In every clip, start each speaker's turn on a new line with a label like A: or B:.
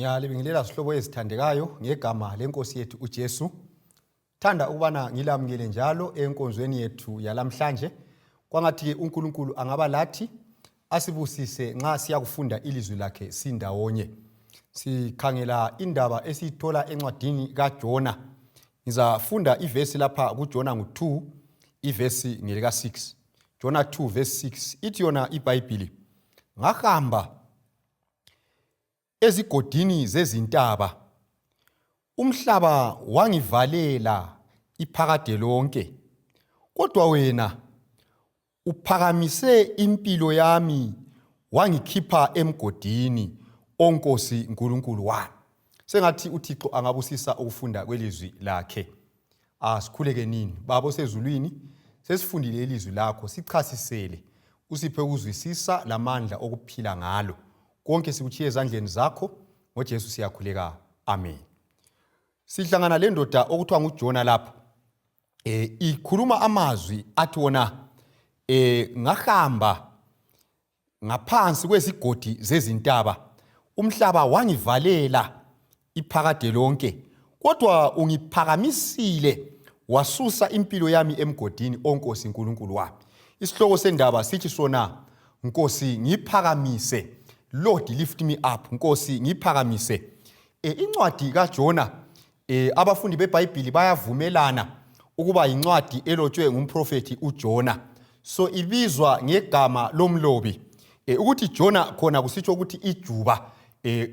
A: Ngiyalibingelela zihlobo ezithandekayo ngegama lenkosi yethu uJesu. Thanda ukubana ngilamukele njalo enkonzweni yethu yalamhlanje. Kwangathi-ke uNkulunkulu angaba lathi asibusise nxa siyakufunda ilizwi lakhe sindawonye. Sikhangela indaba esiyithola encwadini kaJona. Ngizafunda ivesi lapha kuJona ngu-2 ivesi ngelika-6. Jona 2 verse 6 ithi yona iBhayibhili ngahamba ezigodini zezintaba umhlaba wangivalela iphakade lonke kodwa wena uphakamise impilo yami wangikhipha emgodini onkosi nkulunkulu wami sengathi uthixo angabusisa ukufunda kwelizwi lakhe asikhuleke nini baba osezulwini sesifundile ilizwi lakho sichasisele usiphe ukuzwisisa lamandla okuphila ngalo konke sikutshiye ezandleni zakho ngoJesu siyakhuleka amen sihlangana le ndoda okuthiwa nguJona lapha eh ikhuluma amazwi athi wona eh ngahamba ngaphansi kwezigodi zezintaba umhlaba wangivalela iphakade lonke kodwa ungiphakamisile wasusa impilo yami emgodini onkosi nkulunkulu wami isihloko sendaba sithi sona nkosi ngiphakamise lord lift me up nkosi ngiphakamise e, incwadi kajona E, abafundi beBhayibhili bayavumelana ukuba yincwadi elotshwe ngumprofethi uJona. So ibizwa ngegama lomlobi. E, ukuthi Jona khona kusitsho ukuthi ijuba. E,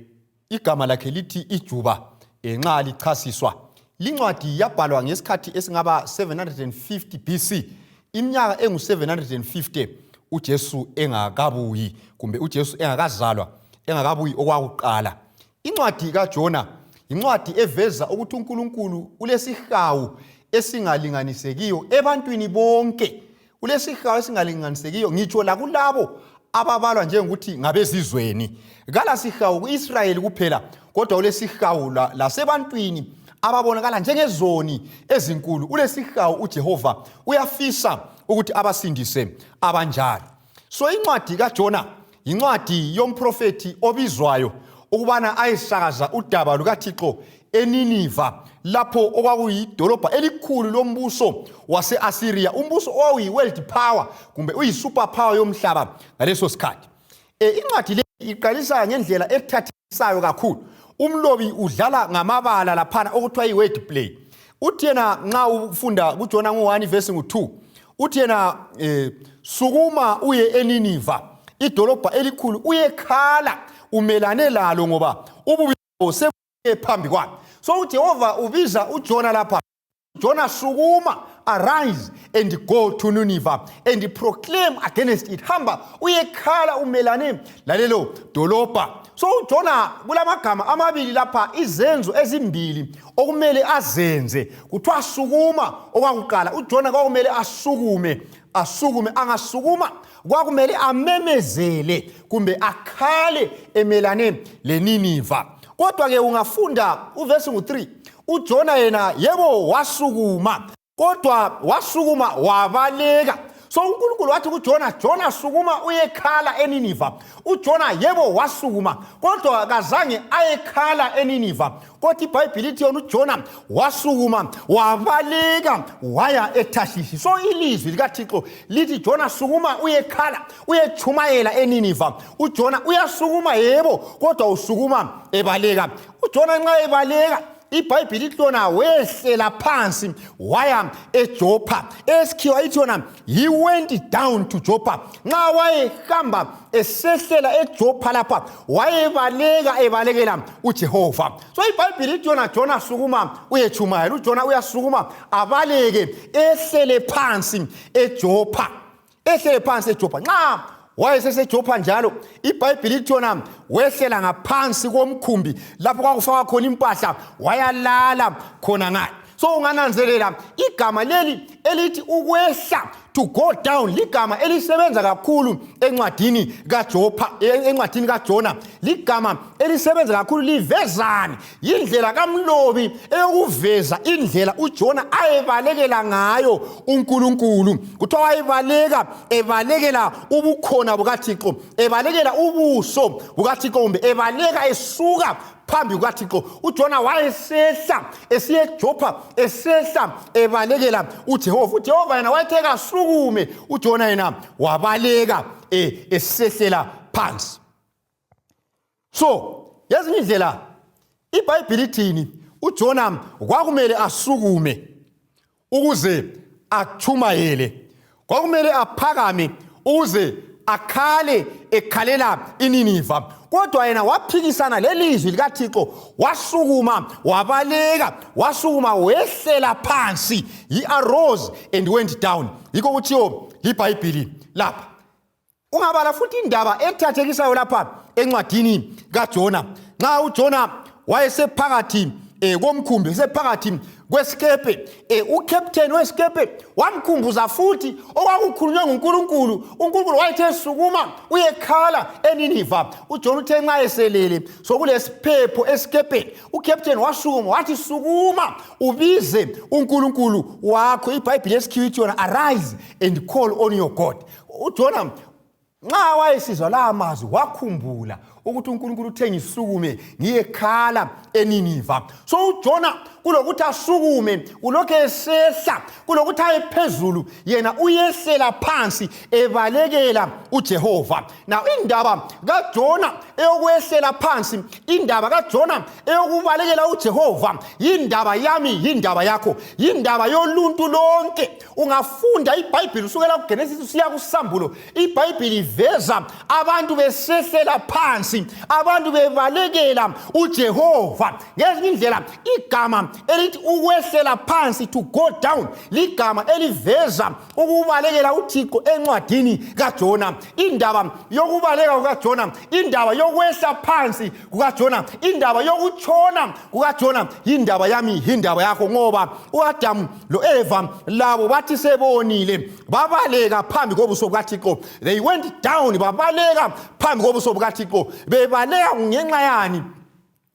A: igama lakhe lithi ijuba e, nxa lichasiswa. Lincwadi yabhalwa ngesikhathi esingaba 750 BC. Iminyaka engu-750 uJesu engakabuyi kumbe uJesu engakazalwa engakabuyi okwakuqala. Incwadi kaJona yincwadi eveza ukuthi uNkulunkulu ulesihawu esingalinganisekiyo ebantwini bonke. Ulesihawu esingalinganisekiyo ngitsho lakulabo ababalwa njengokuthi ngabezizweni. Kalasihawu ku-Israyeli kuphela, kodwa ulesihawu lasebantwini ababonakala njengezoni ezinkulu. Ulesihawu uJehova, uyafisa ukuthi abasindise abanjalo. So incwadi kaJona yincwadi yomprofethi obizwayo ukubana ayesakaza udaba lukaThixo eNiniva lapho okwakuyidolobha elikhulu lombuso wase-Asiriya, umbuso owawuyi-world power kumbe uyi-super power yomhlaba ngaleso sikhathi. E, incwadi le iqalisa ngendlela ethathisayo kakhulu. Umlobi udlala ngamabala laphana okuthiwa yi-word play. Uthi yena nxa ufunda kuJona ngu-1 verse ngu-2 uthi yena eh, sukuma uye eNiniva idolobha elikhulu uyekhala umelane lalo ngoba ububi sebuye phambi kwami. So uJehova ubiza uJona lapha Jonah sukuma arise and go to Nineveh and proclaim against it hamba uyekhala umelane lalelo dolobha so uJona kulamagama amabili lapha izenzo ezimbili okumele azenze kuthiwa sukuma okwakuqala uJona kwakumele asukume asukume angasukuma kwakumele amemezele kumbe akhale emelane leNiniva kodwa ke ungafunda uvesi ngu-3 uJona yena yebo wasukuma kodwa wasukuma wabaleka so uNkulunkulu wathi kuJona Jona sukuma uyekhala eNiniva uJona yebo wasukuma kodwa kazange ayekhala eNiniva kodwa iBhayibhili ithi yona uJona wasukuma wabaleka waya eThashishi so ilizwi likaThixo lithi Jona sukuma uyekhala uyechumayela eNiniva uJona uyasukuma yebo kodwa usukuma ebaleka uJona nxa ebaleka ibhayibhili ithi lona wehlela phansi waya ejopha esikhiwa ithi yona he went down to jopha nxa wayehamba esehlela ejopha lapha wayebaleka ebalekela ujehova so ibhayibhili ithi yona jona sukuma uyechumayela ujona uyasukuma abaleke ehlele phansi ejopha ehlele phansi ejopha nxa wayeseseJopha njalo iBhayibhili lithi yona wehlela ngaphansi komkhumbi lapho kwakufakwa khona impahla wayalala khona ngale so ungananzelela igama leli elithi ukwehla to go down ligama elisebenza kakhulu encwadini kaJopha encwadini kaJona ligama elisebenza kakhulu livezani yindlela kamlobi eyokuveza indlela uJona ayebalekela ngayo uNkulunkulu kuthiwa wayebaleka ebalekela ubukhona bukaThixo ebalekela ubuso bukaThixo kumbe ebaleka esuka Phambi kukaThixo uJona wayesehla esiya eJopha, esehla ebalekela uJehova. UJehova yena wayethe kasukume, uJona yena wabaleka esehlela phansi. So ngezinye indlela iBhayibhili ithini? UJona kwakumele asukume ukuze achumayele, kwakumele aphakame ukuze akhale ekhalela iNiniva, kodwa yena waphikisana lelizwi likaThixo, wasukuma wabaleka, wasukuma wehlela phansi. He arose and went down. Yikho kuthiwo libhayibhili lapha. Ungabala futhi indaba ethathekisayo lapha encwadini kaJona, nxa uJona wayesephakathi komkhumbi, esephakathi kwesikepe, ucaptain wesikepe wamkhumbuza futhi okwakukhulunywe nguNkulunkulu. UNkulunkulu wayethe sukuma uyekhala eNiniva. UJona uthe nxa eselele sokulesiphepho esikepeni, ucaptain wasukuma wathi, sukuma ubize uNkulunkulu wakho. IBhayibhili yesikhiwa ithi yona, arise and call on your God. UJona nxa wayesizwa la mazwi wakhumbula ukuthi uNkulunkulu uthe ngisukume ngiyekhala eNiniva. So uJona kulokuthi asukume ulokhu esehla, kulokuthi aye phezulu yena uyehlela phansi ebalekela uJehova. Now indaba kaJona eyokwehlela phansi, indaba kaJona eyokubalekela uJehova, yindaba yami, yindaba yakho, yindaba yoluntu lonke. Ungafunda iBhayibhili usukela kuGenesis usiya kuSambulo, iBhayibhili iveza abantu besehlela phansi, abantu bebalekela uJehova. Ngezinye indlela igama elithi ukwehlela phansi, to go down, ligama eliveza ukubalekela uThixo encwadini kaJona. Indaba yokubaleka kukaJona, indaba yokwehla phansi kukaJona, indaba yokutshona kukaJona yindaba yami, yindaba yakho, ngoba uAdamu lo-Eva labo bathi sebonile babaleka phambi kobuso bukaThixo. They went down, babaleka phambi kobuso bukaThixo. Bebaleka ngenxa yani?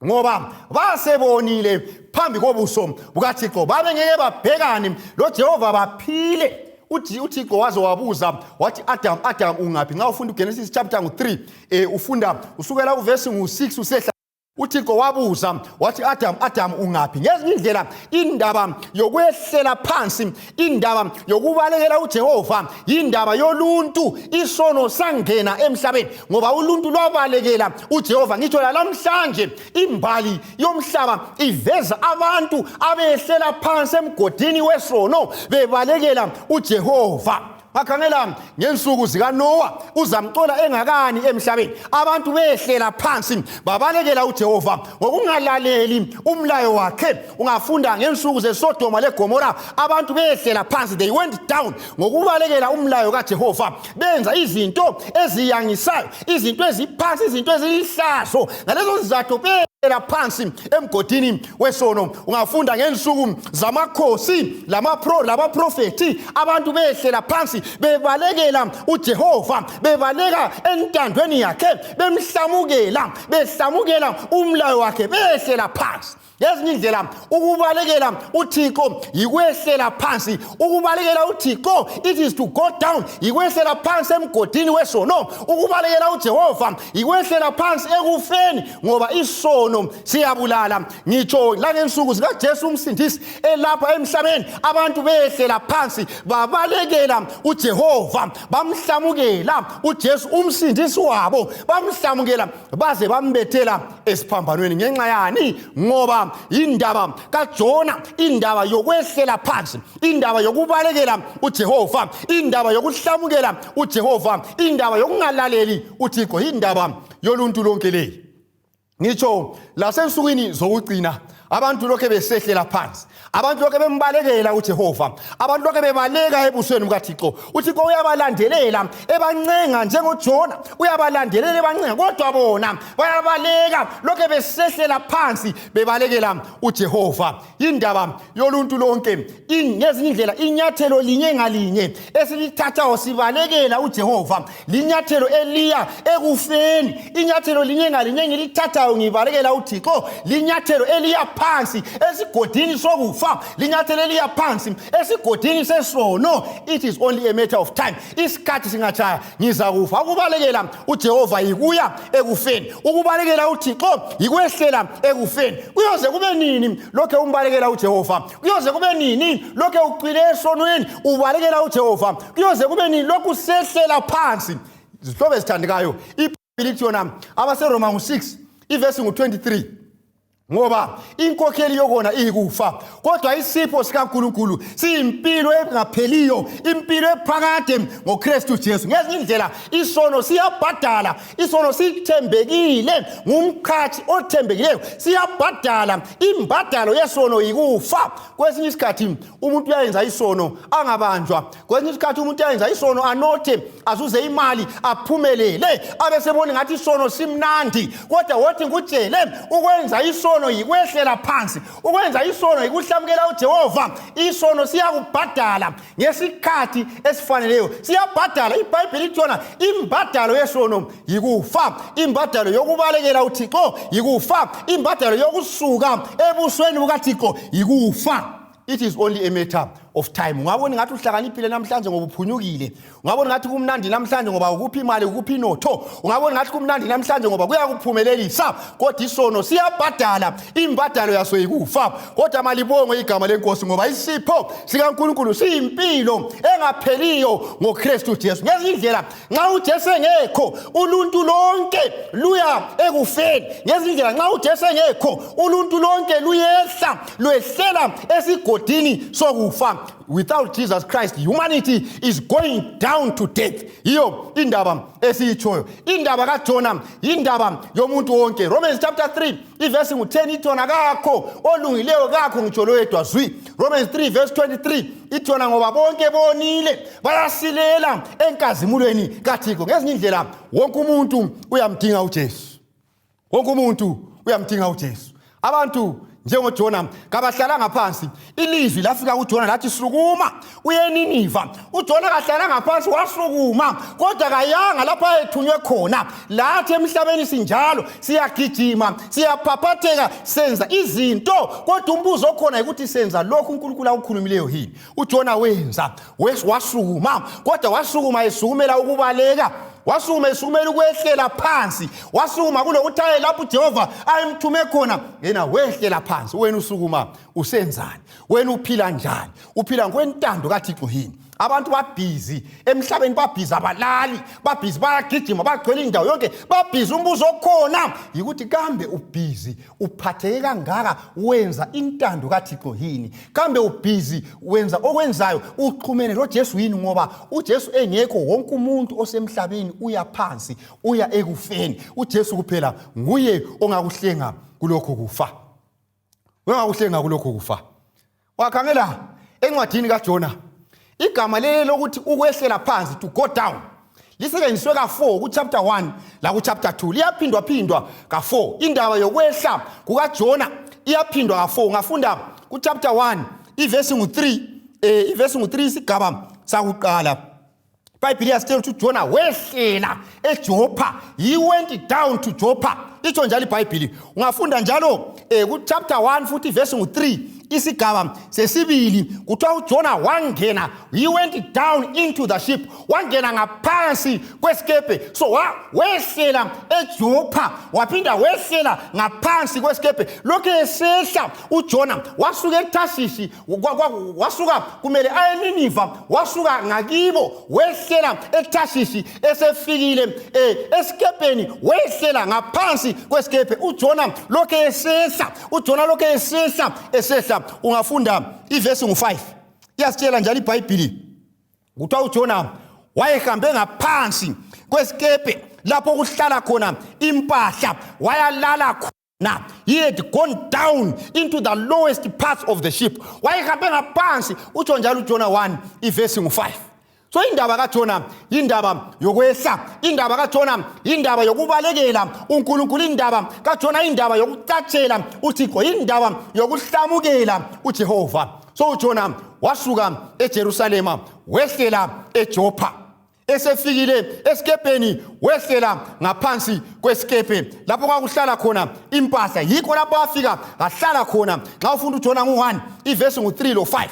A: Ngoba basebonile phambi kobuso bukaThixo, babengeke babhekane loJehova baphile. Uthi uThixo waze wabuza wathi, Adam, Adam, ungaphi? Nxa ufunda uGenesis chapter ngu-3, ufunda usukela kuvesi ngu-6 usehla, uThixo wabuza wathi, Adam, Adam, ungaphi? Ngezinye indlela indaba yokwehlela phansi, indaba yokubalekela uJehova yindaba yoluntu. Isono sangena emhlabeni ngoba uluntu lwabalekela uJehova. Ngitsho lalamhlanje imbali yomhlaba iveza abantu abehlela phansi emgodini wesono bebalekela uJehova. Bakhangela ngensuku zikaNowa, uzamcola engakani emhlabeni, abantu behlela phansi babalekela uJehova ngokungalaleli umlayo wakhe. Ungafunda ngensuku zeSodoma leGomora, abantu behlela phansi, they went down ngokubalekela umlayo kaJehova, benza izinto eziyangisayo, izinto eziphansi, izinto ezilihlazo. Ngalezo zizathu behlela phansi emgodini wesono. Ungafunda ngensuku zamakhosi lamaprofethi, abantu behlela phansi bebalekela uJehova, bebaleka entandweni yakhe, bemhlamukela, behlamukela umlayo wakhe, behlela phansi. Ngezinye indlela ukubalekela uThixo yikwehlela phansi. Ukubalekela uThixo, it is to go down, yikwehlela phansi emgodini wesono. Ukubalekela uJehova yikwehlela phansi ekufeni, ngoba isono siyabulala. Ngitsho langensuku zikaJesu umsindisi elapha emhlabeni, abantu behlela phansi babalekela uJehova, bamhlamukela uJesu umsindisi wabo, bamhlamukela baze bambethela esiphambanweni. Ngenxa yani? Ngoba indaba kaJona, indaba yokwehlela phansi, indaba yokubalekela uJehova, indaba yokuhlamukela uJehova, indaba yokungalaleli uThixo, indaba yoluntu lonke leyi. Ngitsho lasensukwini zokugcina abantu lokhe besehlela phansi, abantu lokhe bembalekela uJehova, abantu lokhe bebaleka ebusweni bukaThixo. UThixo uyabalandelela ebancenga njengoJona, uyabalandelela ebancenga, kodwa bona bayabaleka, lokhe besehlela phansi bebalekela uJehova. Indaba yoluntu lonke. Ngezinye indlela inyathelo linye ngalinye esilithathayo sibalekela uJehova linyathelo eliya ekufeni. Inyathelo linye ngalinye engilithathayo ngibalekela uThixo linyathelo eliya phansi esigodini sokufa. lokufa, linyathele liya phansi esigodini sesono. It is only a matter of time. Isikhathi singatshaya ngizakufa. Ukubalekela uJehova yikuya ekufeni, ukubalekela uThixo yikwehlela ekufeni. Kuyoze kube nini lokhe umbalekela uJehova? Kuyoze kube nini lokhe ucwile esonweni ubalekela uJehova? Kuyoze kube nini lokhu sehlela phansi? Zihlobo ezithandekayo, iBhayibhili lithi yona abaseRoma ngu-6 ivesi ngu-23, ngoba inkokheli yokona iyikufa, kodwa isipho sikaNkulunkulu siyimpilo engapheliyo, impilo ephakade ngoKristu Jesu. Ngezinye indlela isono siyabhadala, isono sithembekile, ngumkhathi othembekileyo, siyabhadala. Imbadalo yesono yikufa. Kwesinye isikhathi umuntu uyayenza isono angabanjwa, kwesinye isikhathi umuntu uyayenza isono anothe, azuze imali, aphumelele, abe sebona ngathi isono simnandi. Kodwa wothi ngikutshele, ukwenza isono yikwehlela phansi, ukwenza isono yikuhlamukela uJehova. Isono siyakubhadala ngesikhathi esifaneleyo, siyabhadala. IBhayibheli ithi yona imbadalo yesono yikufa, imbadalo yokubalekela uThixo yikufa, imbadalo yokusuka ebusweni bukaThixo yikufa. It is only a matter of time. Ungabona ngathi uhlakaniphile namhlanje ngoba uphunyukile, ungabona ngathi kumnandi namhlanje ngoba ukuphi imali, ukuphi inotho, ungabona ngathi kumnandi namhlanje ngoba kuyakuphumelelisa, kodwa isono siyabhadala, imbadalo yaso yikufa. Kodwa malibongwe igama leNkosi, ngoba isipho sikaNkulunkulu siyimpilo engapheliyo ngoKristu Jesu. Ngezinye indlela nxa uJesu engekho, uluntu lonke luya ekufeni. Ngezinye indlela nxa uJesu engekho, uluntu lonke luyehla, lwehlela esigodini sokufa. Without Jesus Christ, humanity is going down to death. Yiyo indaba esiyitshoyo. Indaba kaJona yindaba yomuntu wonke. Romans chapter 3 ivesi ngu-10 ithona, kakho olungileyo, kakho ngitsho loyedwa zwi. Romans 3 verse 23 ithona, ngoba bonke bonile, bayasilela enkazimulweni kaThixo. Ngezinye indlela wonke umuntu uyamdinga uJesu, wonke umuntu uyamdinga uJesu. Abantu njengoJona kabahlalanga phansi. Ilizwi lafika kuJona lathi, sukuma uye eNiniva. UJona kahlalanga phansi, wasukuma, kodwa kayanga lapho ayethunywe khona. Lathi emhlabeni sinjalo, siyagijima, siyaphaphatheka, senza izinto, kodwa umbuzo okhona yikuthi senza lokhu uNkulunkulu akukhulumileyo yini? UJona wenza, wasukuma, kodwa wasukuma esukumela ukubaleka, wasukuma esukumela ukwehlela phansi, wasukuma kulokuthi aye lapho uJehova ayemthume khona, yena wehlela phansi. Wena usukuma usenzani? Wena uphila njani? Uphila ngokwentando kaThixo yini? Abantu babhizi emhlabeni, babhizi, abalali, babhizi, bayagijima, bagcwele indawo yonke, babhizi. Umbuzo okhona yikuthi kambe ubhizi uphatheke kangaka, wenza intando kaThixo yini? Kambe ubhizi wenza okwenzayo uxhumene loJesu yini? Ngoba uJesu engekho, wonke umuntu osemhlabeni uya phansi, uya ekufeni. UJesu kuphela nguye ongakuhlenga kulokhu kufa, ongakuhlenga kulokhu kufa. Wakhangela encwadini kaJona, igama leli lokuthi ukwehlela phansi, to go down, lisetshenziswe ka-4 kuchapter 1 lakuchapter 2. Liyaphindwaphindwa ka-4. Indaba yokwehla kukaJona iyaphindwa ka-4. Ungafunda kuchapter 1 ivesi ngu-3, ivesi ngu-3 isigaba sakuqala, iBhayibhili iyasitshela ukuthi uJona wehlela eJopha. He went down to Jopha, itsho njalo iBhayibhili. Ungafunda njalo kuchapter 1 futhi ivesi ngu-3 isigaba sesibili, kuthiwa uJona wangena, he went down into the ship, wangena ngaphansi kwesikepe. So wehlela eJopha, waphinda wehlela ngaphansi kwesikepe. Lokhu esehla uJona wasuka eThashishi, wasuka kumele aye eNiniva, wasuka ngakibo wehlela eThashishi. Esefikile esikepeni, wehlela ngaphansi kwesikepe. UJona lokhu esehla, uJona lokhu esehla, esehla. Ungafunda ivesi ngu-5, iyasitshela njalo iBhayibhili, kuthiwa uJona wayehambe ngaphansi kwesikepe lapho kuhlala khona impahla, wayalala khona. He had gone down into the lowest parts of the ship, wayehambe ngaphansi. Utsho njalo uJona 1 ivesi ngu-5. So indaba kaJona yindaba yokwehla, indaba kaJona yindaba yokubalekela uNkulunkulu, indaba kaJona indaba yokucatshela uThixo, indaba yokuhlamukela uJehova. So uJona wasuka eJerusalema wehlela eJopha. Esefikile esikepeni wehlela ngaphansi kwesikepe lapho kwakuhlala khona impahla, yikho lapho afika ahlala khona. Nxa ufunda uJona ngu-1 ivesi ngu-3 lo-5.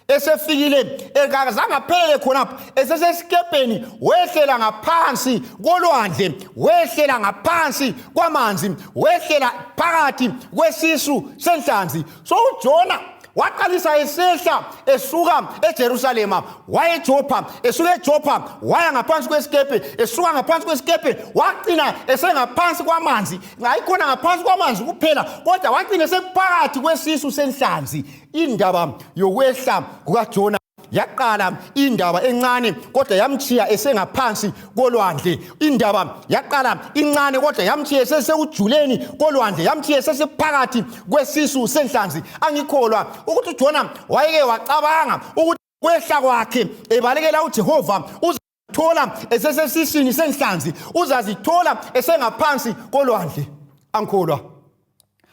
A: Esefikile ekazange aphelele khonapho, esesesikepeni wehlela ngaphansi kolwandle, wehlela ngaphansi kwamanzi, wehlela phakathi kwesisu senhlanzi. So uJona waqalisa esehla esuka eJerusalema waya eJopha, esuka eJopha waya ngaphansi kwesikepe, esuka ngaphansi kwesikepe wagcina esengaphansi kwamanzi. Hayikhona ngaphansi kwamanzi kuphela, kodwa wagcina esephakathi kwesisu senhlanzi. Indaba yokwehla kukaJona yaqala indaba encane, kodwa yamchiya esengaphansi kolwandle. Indaba yaqala incane, kodwa yamchiya esesekujuleni kolwandle, yamchiya esesephakathi kwesisu senhlanzi. Angikholwa ukuthi uJona wayeke wacabanga ukuthi kwehla kwakhe ebalekela uJehova uzithola esesesiswini senhlanzi, uzazithola esengaphansi kolwandle. Angikholwa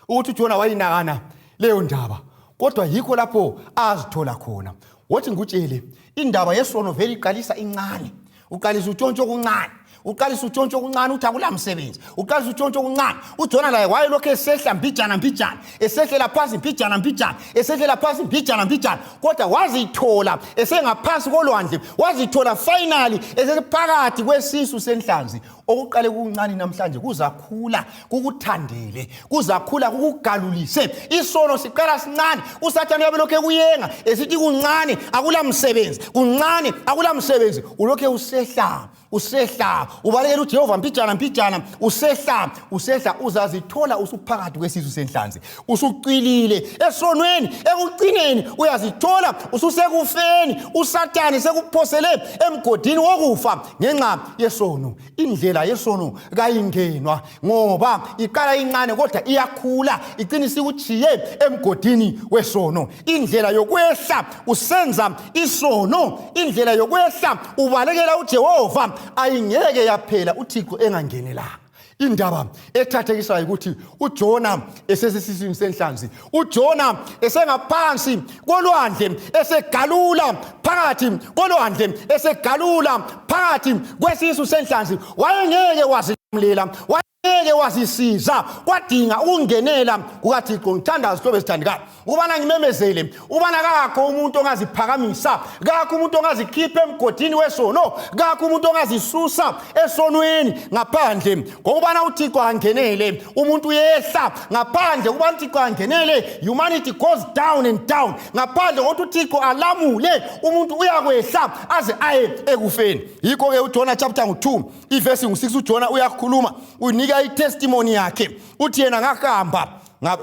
A: ukuthi uJona wayinakana leyo ndaba, kodwa yikho lapho azithola khona. Wothi ngikutshele, indaba yesono vele iqalisa incane. Uqalisa utshontsho okuncane, uqalisa utshontsho okuncane, uthi akula msebenzi, uqalisa utshontsho okuncane. UJona laye wayelokhu esehla mbijana mbijana, esehlela phansi mbijana mbijana, esehlela phansi mbijana mbijana, kodwa wazithola esengaphansi kolwandle, wazithola finally esephakathi kwesisu senhlanzi. Okuqale kuncane namhlanje kuzakhula kukuthandele, kuzakhula kukugalulise. Isono siqala sincane, uSathane uyabe lokhu ekuyenga esithi kuncane akula msebenzi, kuncane akula msebenzi. Ulokhu usehla usehla, ubalekela uJehova mbijana mbijana, usehla usehla, uzazithola usuphakathi kwesisu senhlanzi, usucwilile esonweni. Ekucineni uyazithola ususekufeni, uSathane sekuphosele emgodini wokufa ngenxa yesono. Indlela yesono kayingenwa, ngoba iqala incane kodwa iyakhula, igcine isikuchiye emgodini wesono. Indlela yokwehla usenza isono, indlela yokwehla ubalekela uJehova ayingeke yaphela uThixo engangenelanga. Indaba ethathekisayo ukuthi uJona esesesiswini senhlanzi, uJona esengaphansi kolwandle, esegalula phakathi kolwandle, esegalula phakathi kwesisu senhlanzi, wayengeke wazilamlela, wayengeke wazisiza, kwadinga ukungenela kukaThixo. Ngithandaza, zihlobo ezithandekayo, ukubana ngimemezele ukubana kakho umuntu ongaziphakamisa, kakho umuntu ongazikhipha emgodini wesono, kakho umuntu ongazisusa esonweni ngaphandle ngokubana uThixo angenele. Umuntu uyehla ngaphandle ukubana uThixo angenele. Humanity goes down and down ngaphandle kokuthi uThixo alamule. Umuntu uyakwehla aze aye ekufeni. Yikho-ke uJona chapter ngu-2 ivesi ngu-6, uJona uyakhuluma, unika itestimony yakhe, uthi yena ngahamba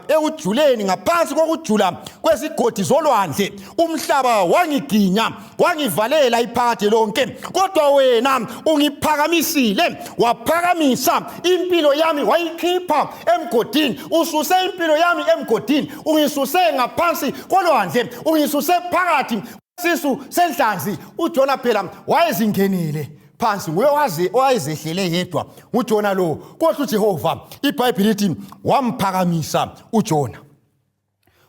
A: ekujuleni ngaphansi kokujula kwezigodi zolwandle, umhlaba wangiginya wangivalela iphakade lonke, kodwa wena ungiphakamisile, waphakamisa impilo yami, wayikhipha emgodini. Ususe impilo yami emgodini, ungisuse ngaphansi kolwandle, ungisuse phakathi sisu senhlanzi. UJona phela wayezingenile phansi, nguye owayezehlele yedwa nguJona lo, kodwa uJehova, iBhayibhili lithi wamphakamisa uJona.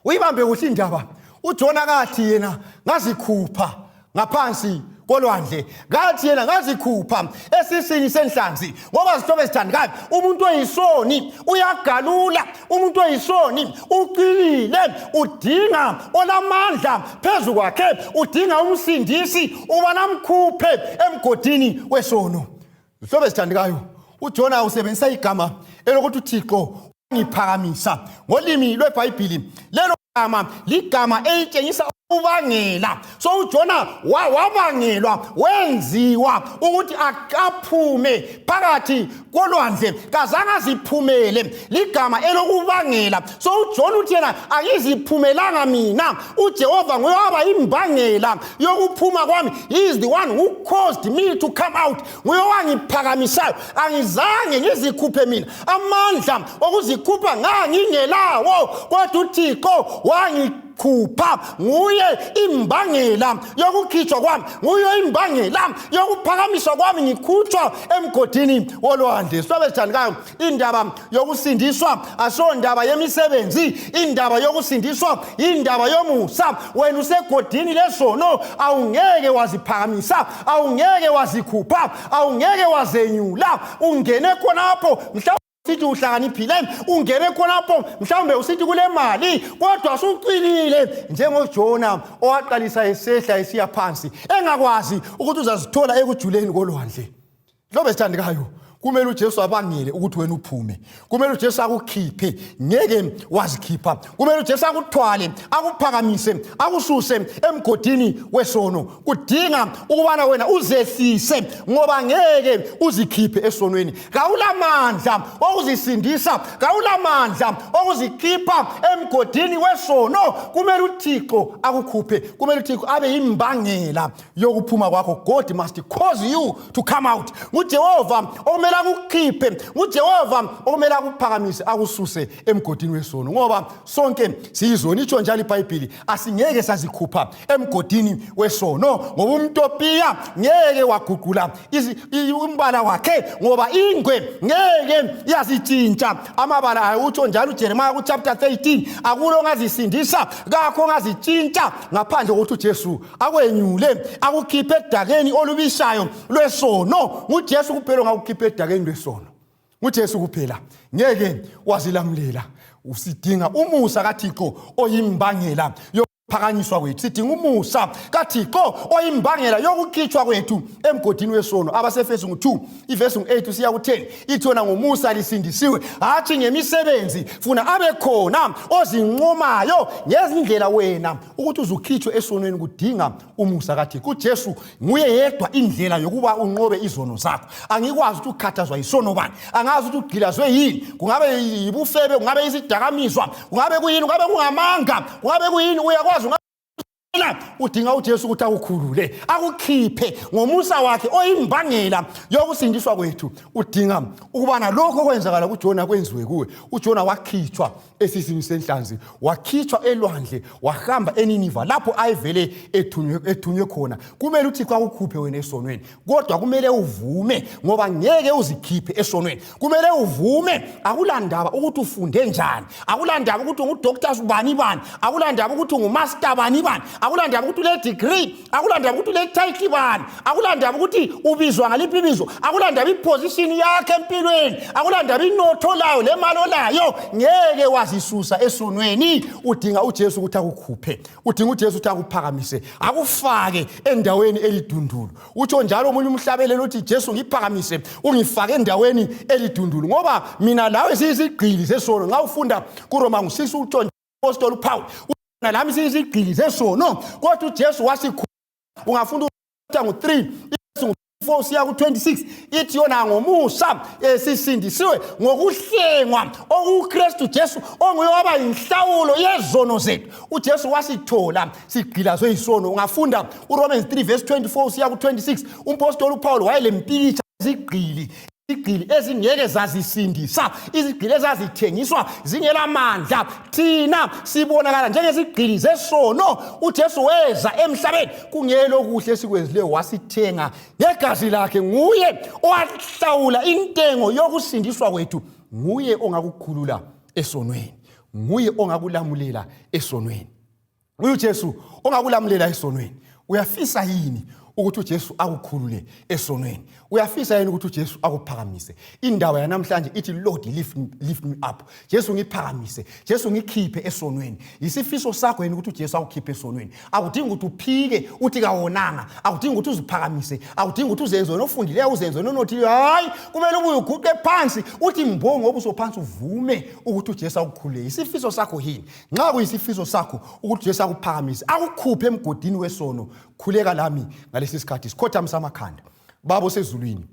A: Uyibambe kuhle indaba. UJona kathi yena ngazikhupha ngaphansi kolwandle, kathi yena ngazikhupha esisini senhlanzi, ngoba zihlobo ezithandekayo, umuntu oyisoni uyagalula, umuntu oyisoni uqinile, udinga olamandla phezu kwakhe, udinga umsindisi uba namkhuphe emgodini wesono. Zihlobo ezithandekayo, uJona usebenzisa igama elokuthi uThixo ngiphakamisa. Ngolimi lweBhayibhili lelo gama ligama elitshengisa ubangela. So uJona wabangelwa, wenziwa ukuthi aphume phakathi kolwandle, kazange aziphumele, ligama elokubangela. So uJona uthi yena angiziphumelanga mina, uJehova nguye waba imbangela yokuphuma kwami. He is the one who caused me to come out, nguye owangiphakamisayo, angizange ngizikhuphe mina, amandla okuzikhupha ngangingelawo, kodwa uThixo wangi owangikhupha, nguye imbangela yokukhitshwa kwami, nguye imbangela yokuphakamiswa kwami ngikhutshwa emgodini wolwandle. Sihlobo esithandekayo, indaba yokusindiswa asondaba yemisebenzi, indaba yokusindiswa indaba yomusa. Wena usegodini lesono, awungeke waziphakamisa, awungeke wazikhupha, awungeke wazenyula. Ungene khonapho mhlawumbe usithi uhlakaniphile, ungene khonapho mhlawumbe usithi kule mali, kodwa sucwilile njengoJona owaqalisa esehla esiya phansi engakwazi ukuthi uzazithola ekujuleni kolwandle. Hlobo esithandekayo, kumele uJesu abangele ukuthi wena uphume, kumele uJesu akukhiphe, ngeke wazikhipha. Kumele uJesu akuthwale, akuphakamise, akususe emgodini wesono. Kudinga ukubana wena uzehlise, ngoba ngeke uzikhiphe esonweni. Kawulamandla okuzisindisa, kawulamandla okuzikhipha emgodini wesono. Kumele uThixo akukhuphe, kumele uThixo abe yimbangela yokuphuma kwakho. God must cause you to come out. NguJehova okumele akukhiphe, nguJehova okumele akuphakamise, akususe emgodini wesono, ngoba sonke siyizoni. Itsho njalo iBhayibhili, asingeke sazikhupha emgodini wesono, ngoba umtopiya ngeke waguqula umbala wakhe, ngoba ingwe ngeke yazitshintsha amabala ayo. Utsho njalo uJeremiya kuchapter 13, akulo ongazisindisa, kakho ongazitshintsha ngaphandle kokuthi uJesu akwenyule, akukhiphe edakeni olubishayo lwesono. NguJesu kuphela ongakukhipha edakeni lwesono, nguJesu kuphela, ngeke wazilamulela. Usidinga umusa kaThixo oyimbangela yokuphakanyiswa kwethu, sidinga umusa kaThixo oyimbangela yokukhitshwa kwethu emgodini wesono. Abasefesu ngu-2 ivesi ngu-8 usiya ku-10 ithi yona, ngomusa lisindisiwe, hatshi ngemisebenzi, funa abe khona ozincomayo ngezindlela. Wena ukuthi uzukhitshwe esonweni kudinga umusa kaThixo. UJesu nguye yedwa indlela yokuba unqobe izono zakho. Angikwazi ukuthi ukhathazwa yisono bani, angazi ukuthi ugqilazwe yini, kungabe yibufebe, kungabe isidakamizwa, kungabe kuyini, kungabe kungamanga, kungabe kuyini, uyakwazi udinga uJesu ukuthi akukhulule, akukhiphe ngomusa wakhe oyimbangela yokusindiswa kwethu. Udinga ukubana lokho okwenzakala kuJona kwenziwe kuwe. UJona wakhitshwa esiswini senhlanzi, wakhitshwa elwandle, wahamba eNiniva lapho ayevele ethunywe khona. Kumele uThixo akukhuphe wena esonweni, kodwa kumele uvume, ngoba ngeke uzikhiphe esonweni. Kumele uvume. Akulandaba ukuthi ufunde njani, akulandaba ukuthi ungudoctor bani bani, akulandaba ukuthi ungumaster bani bani, akulandaba ukuthi ule degree, akulandaba ukuthi ule title bani, akulandaba ukuthi ubizwa ngaliphi ibizo, akulandaba iposition yakhe empilweni, akulandaba inotho layo lemali olayo, ngeke wazisusa esonweni. Udinga uJesu ukuthi akukhuphe, udinga uJesu ukuthi akuphakamise, akufake endaweni elidundulu. Utsho njalo omunye umhlabelelo uthi, Jesu ngiphakamise, ungifake endaweni elidundulu, ngoba mina lawe siyisigqili sesono. Nxa ufunda kuRoma ngu-6, utsho apostoli uPaul, nalami siyisigqili sesono, kodwa uJesu wasikhulula. Ungafunda ngu-3 ngu-4 siya ku-26, ithi yona ngomusa sisindisiwe ngokuhlengwa okuKristu Jesu, onguye waba yinhlawulo yezono zethu. UJesu wasithola sigqilazwe yisono. Ungafunda uRomans 3 verse 24 siya ku-26, umpostoli uPaul wayelempikitsha izigqili, izigqili ezingeke zazisindisa, izigqili ezazithengiswa zingelamandla. Thina sibonakala njengezigqili zesono. UJesu weza emhlabeni kungelo kuhle esikwenzileyo, wasithenga ngegazi lakhe. Nguye owahlawula intengo yokusindiswa kwethu, nguye ongakukhulula esonweni, nguye ongakulamulela esonweni, nguye uJesu ongakulamulela esonweni. Uyafisa yini ukuthi uJesu akukhulule esonweni? Uyafisa yini ukuthi uJesu akuphakamise? Indaba yanamhlanje ithi, Lord, lift me up. Jesu ngiphakamise, Jesu ngikhiphe esonweni. Isifiso sakho yini ukuthi uJesu akukhiphe esonweni? Akudingi ukuthi uphike uthi kawonanga, akudingi ukuthi uziphakamise, akudingi ukuthi uzenze wena ofundileyo, uzenze wena onothileyo. Hayi, kumele ubuye uguqe phansi, uthi mbo ngobuso phansi, uvume ukuthi uJesu akukhulule. Isifiso sakho yini? Nxa kuyisifiso sakho ukuthi uJesu akuphakamise, akukhuphe emgodini wesono, khuleka lami ngalesi sikhathi. Sikhothamisa amakhanda. Baba osezulwini,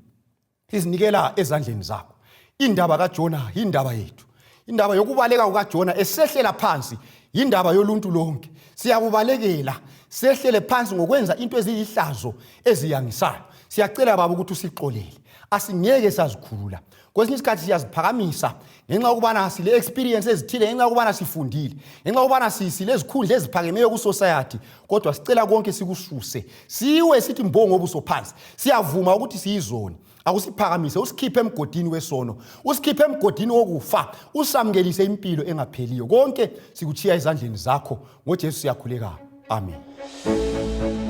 A: sizinikela ezandleni zakho. Indaba kaJona yindaba yethu. Indaba yokubaleka kukaJona esehlela phansi yindaba yoluntu lonke. Siyakubalekela sehlele phansi ngokwenza into eziyihlazo, eziyangisayo. Siyacela Baba ukuthi usixolele, asingeke sazikhulula. Kwesinye isikhathi siyaziphakamisa ngenxa yokubana sile experience ezithile, ngenxa yokubana sifundile, ngenxa yokubana silezikhundla eziphakemeyo ku-society, kodwa sicela konke sikususe, siwe sithi mbo ngobuso phansi. Siyavuma ukuthi siyizoni. Akusiphakamise, usikhiphe emgodini wesono, usikhiphe emgodini wokufa, usamukelise impilo engapheliyo. Konke sikuchiya ezandleni zakho. NgoJesu siyakhuleka, amen.